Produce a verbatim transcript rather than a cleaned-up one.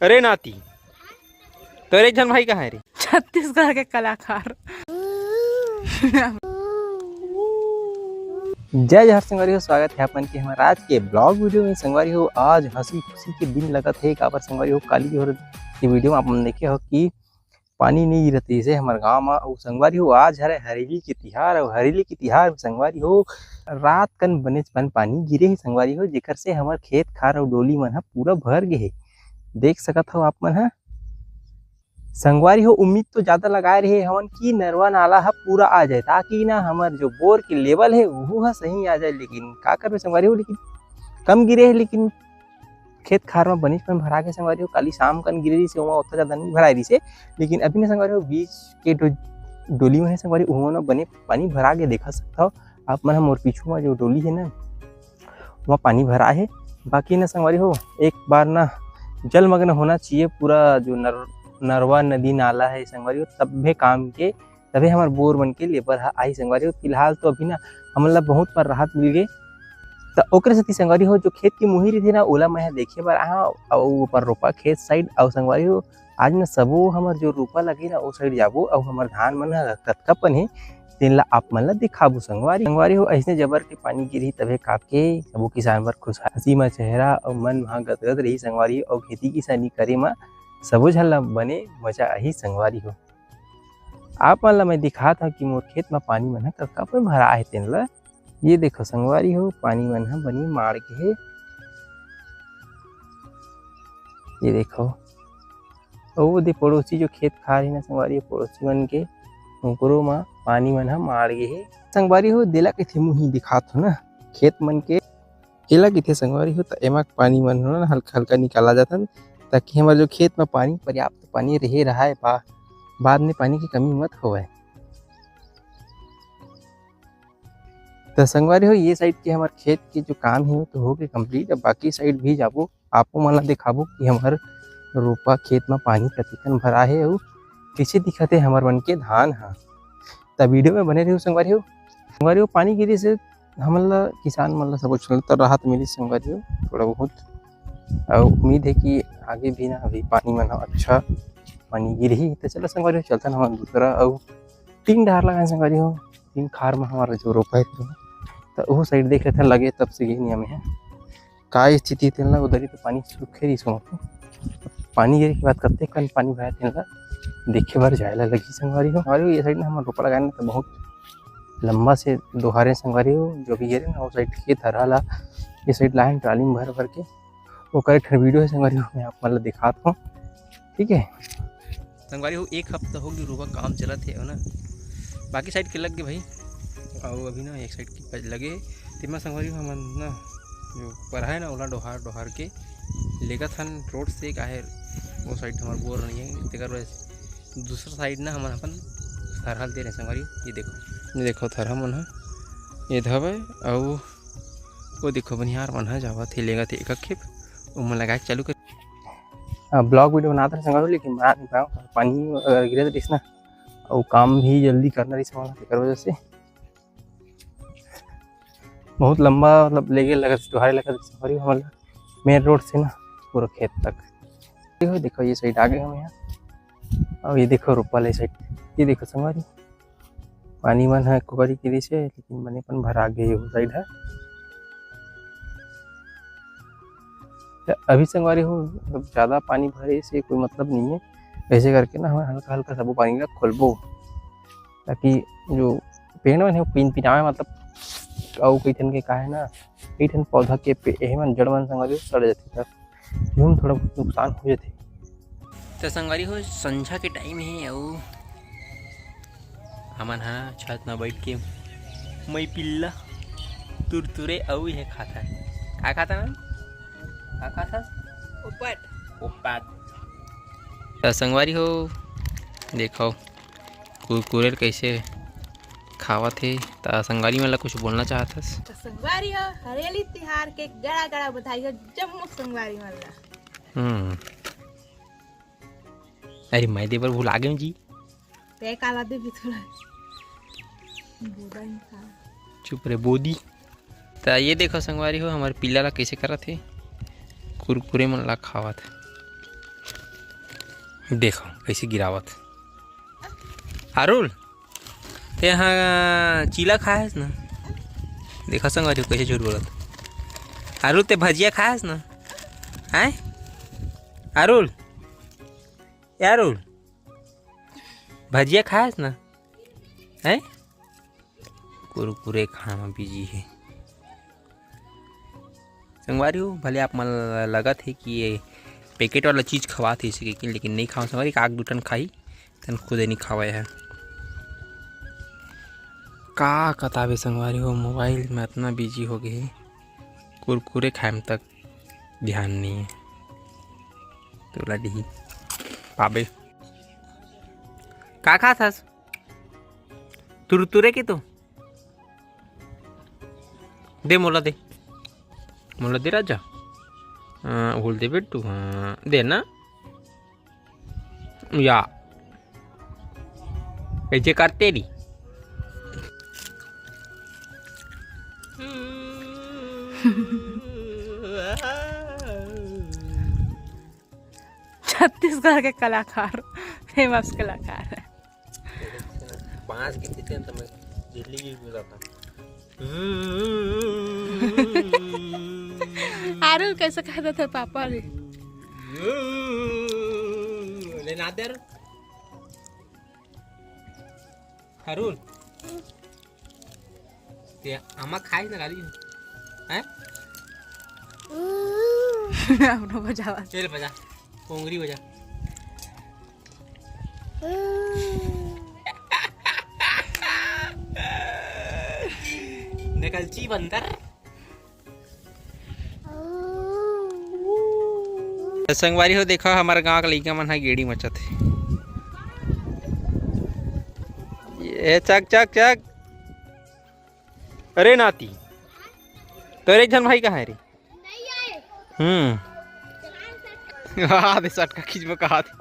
अरे नाती, तोरे एक झन भाई कहाँ है रे? छत्तीसगढ़ के कलाकार। जय जोहार संगवारी हो, स्वागत है अपन के हमर आज के ब्लॉग वीडियो में। संगवारी हो, आज हंसी खुशी के दिन लगत है। काबर संगवारी हो, काली हो ये वीडियो में आप मन देखे हो कि पानी नहीं गिरत रहिसे हमर गांव में। अउ संगवारी हो, आज हरे हरेली के तिहार, अउ हरेली के तिहार में संगवारी हो, रात कन बनेच पन पानी गिरे हे संगवारी हो, जेकर से हमर खेत खार अउ डोली मन ह पूरा भर गे हे। देख सकत हो आप मन ह संगवारी हो, उम्मीद तो ज्यादा लगाए रहे हवन कि नरवा नाला ह पूरा आ जाए, ताकि ना हमर जो बोर के लेवल हे, वहू ह सही आ जाए। लेकिन का करबे संगवारी हो, लेकिन कम गिरे हे, लेकिन खेत खार म बनेच पन भरा के संगवारी हो। काली शाम कन गिरे रहिसे, ओमा ओतना ज्यादा नहीं भराए रहिसे, लेकिन अभी ना संगवारी हो, बीच के डो-, डोली में हे संगवारी, उहू म बने पानी भरा के देखा सकत हव आप मन ह। मोर पीछू म जो डोली हे ना, वहाँ पानी भरा हे। बाकी ना संगवारी हो, एक बार ना जलमग्न होना चाहिए पूरा जो नर-, नरवा नदी नाला है संगवारी हो, तभे काम के, तभे हमर बोर मन के लेबर ह आही संगवारी हो। फिलहाल तो अभी ना हमन ला बहुत पर राहत मिल गे, त ओकरे सेती संगवारी हो, जो खेत के मुही रहिथे ना, ओला मैं ह देखे बर आहा, अउ अपन रोपा खेत साइड। अउ संगवारी हो, आज ना सबो हमर जो रोपा लगे ना, ओ साइड जाबो, अउ हमर धान मन ह कतका पन हे, तेन ला आप मन ला दिखाबो संगवारी। संगवारी हो, अइसने जबर के पानी गिरही, तभे काके सबो किसान बर खुशहासी म चेहरा अउ मन ह गदगद रही संगवारी हो। अउ खेती किसानी करे म सबो झन ला बने मजा आही संगवारी हो। आप मन ला मैं दिखात हव कि मोर खेत म पानी मन ह कतका पन भरा हे तेन ला। ये देखो संगवारी हो, पानी मन ह बनी माड़ गे हे। ये देखो, ओ दे पड़ोसी जो खेत खार हे ना संगवारी हो, पड़ोसी मन के, ओकरो म पानी मन ह माड़ गे हे। संगवारी हो, देला कइसे मुही दिखात हो ना खेत मन के, एला कइथे संगवारी हो, त एमा पानी मन ह ना हल्का हल्का निकाला जाथन, ताकि हमर जो खेत म पानी, पर्याप्त पानी रहे रहाय, बा-, बाद में पानी की कमी मत होवय। त संगवारी हो, ये साइड के हमर खेत के जो काम हे, वो तो हो गए कंप्लीट। अब बाकी साइड भी जाबो, आपो मन ला दिखाबो कि हमर रोपा खेत म पानी कतिकन भरा हे अउ कइसे दिखत हे हमर मन के धान ह। त वीडियो में बने रहियो संगवारी हो। संगवारी हो, पानी गिरे से हमन ला, किसान मन ला सबो झन ला तो राहत मिलिस संगवारी हो, थोड़ा बहुत। अउ उम्मीद हे कि आगे भी ना अभी पानी मन ह अच्छा पानी गिरही। त चलो संगवारी हो, चलथन हमन दूसरा अउ तीन डहर लगाए संगवारी हो, तीन खार म हमारा जो रोपा हे, त ओहू साइड देख लेथन लगे तब से गे नियम हे। का स्थिति तेन ला, उधर ही तो पानी सूखे रहिस हों। पानी गिरे के बाद कतेक कन पानी भरा तेन ला देखे बर जाए ला लगही संगवारी हो। संगवारी हो, ये साइड ना हमर रोपा लगाए ना तो बहुत लंबा से डोहारे संगवारी हो, जो भी गिरे ना, वो साइड के थरहा ला ये साइड लाइन ट्राली में भर भर के ओकर एक ठन वीडियो हे संगवारी हो, मैं आप मन ला दिखात हूँ, ठीक है। संगवारी हो, एक हफ्ता हो गई रोपा काम चलत हे ना, बाकी साइड के लग गए भाई, अउ अभी ना एक साइड के लगे। तेमा संगवारी हो, हमन ना जो परहा हे ना, ओला डोहार डोहार के लेगत हन रोड से, काहे वो साइड हमर बोर नहीं है, तेकर वजह से दूसरा साइड ना हमन अपन थरहा ल दे रहे संगवारी हो। ये देखो, ये देखो थरहा मन ह ये धवे, अउ वो देखो बनिहार मन ह जावत हे, लेगत हे एक खेप, ओमन लगाए के चालू कर। हाँ, ब्लॉग वीडियो बनात रहे संगवारी हो, लेकिन बना नहीं पाऊँ, पानी अगर गिरे रहिस ना, अउ काम भी जल्दी करना रहिस हमन ला, तेकर वजह से बहुत लंबा, मतलब, लेगे लगत, डोहारे लगत संगवारी हो हमन ला, मेन रोड से ना पूरा खेत तक। देखो, देखो, ये साइड आ गए हम यहाँ, अउ ये देखो रोपा ले साइड, ये देखो संगवारी, पानी मन ह कोकरी के रहिसे, लेकिन बने पन भरा गे हे वो साइड ह। त अभी संगवारी हो, मतलब, ज्यादा पानी भरे से कोई मतलब नहीं है, ऐसे करके ना हमन हल्का हल्का सबो पानी ला खोलबो, ताकि जो पेड़ मन हे, वो पिन पिनावे, मतलब, अउ कई ठन के का हे ना, कई ठन पौधा के पे-, एहे मन, जड़ मन संगवारी हो सड़ जाथे, त एहू म थोड़ा बहुत नुकसान हो जाथे। त संगवारी हो, संझा के टाइम हे अउ हमन ह छत म बैठ के मई पिल्ला तुरतुरे अउ ये खाथन। का खाथन? का खाथस? उप्पट। उप्पट। त संगवारी हो, देखो कुरकुरे ल कइसे खावत हे। त संगवारी मन ला कुछ बोलना चाहत हस? त संगवारी हो, हरेली तिहार के गड़ा गड़ा बधाई हो जम्मो संगवारी मन ला। हम्म। अरे, मैं दे बर भुला गेंव जी। ते काला देबे थोड़ा। बोदा ही था। चुप रे बोदी। त ये देखो संगवारी हो, हमर पिल्ला ला कइसे करत हे, कुरकुरे मन ला खावत हे। देखो कइसे गिरावत। अरुल, ते ह चीला खाए हस ना? देखा संगवारी हो, कइसे झूठ बोलत। अरुल, ते भजिया खाए हस ना? हैं? अरुल, ए अरुल, भजिया खाए हस ना? हैं? कुरकुरे खाए म बिजी हे। संगवारी हो, भले आप मन ल लगत हे कि ये पैकेट वाला चीज खवात हे इसे, लेकिन, लेकिन नहीं खाओ संगवारी, आग दू ठन खाही, तन खुदे नहीं खावे है। का कताबे संगवारी हो, मोबाइल में इतना बिजी हो गए, कुरकुरे खाए में तक ध्यान नहीं है। तोला दिही पाबे। का खात हस? तुरतुरे के तो दे, मोला दे, मोला दे राजा। हाँ, बोल दे बेटू, हाँ, दे ना। या, ऐसे करते रही। छत्तीसगढ़ के कलाकार, फेमस कलाकार है। बांस के पीछे तो मैं दिल्ली भी बुलाता। अरुल, कैसे खाता था पापा रे? ले ना दे अरुल। अरुल, ते आमा खाइस ना गाली, हैं? अपना बजावा। चल बजा, पोंगरी बजा। नकलची बंदर। संगवारी हो, देखा, हमारे गांव के लइका मन ह गेड़ी मचत हे। ये चक, चक, चक। अरे नाती, तोरे एक झन भाई कहाँ है रे? हम्म। हाँ, दे सटका खींचबो कहा थे।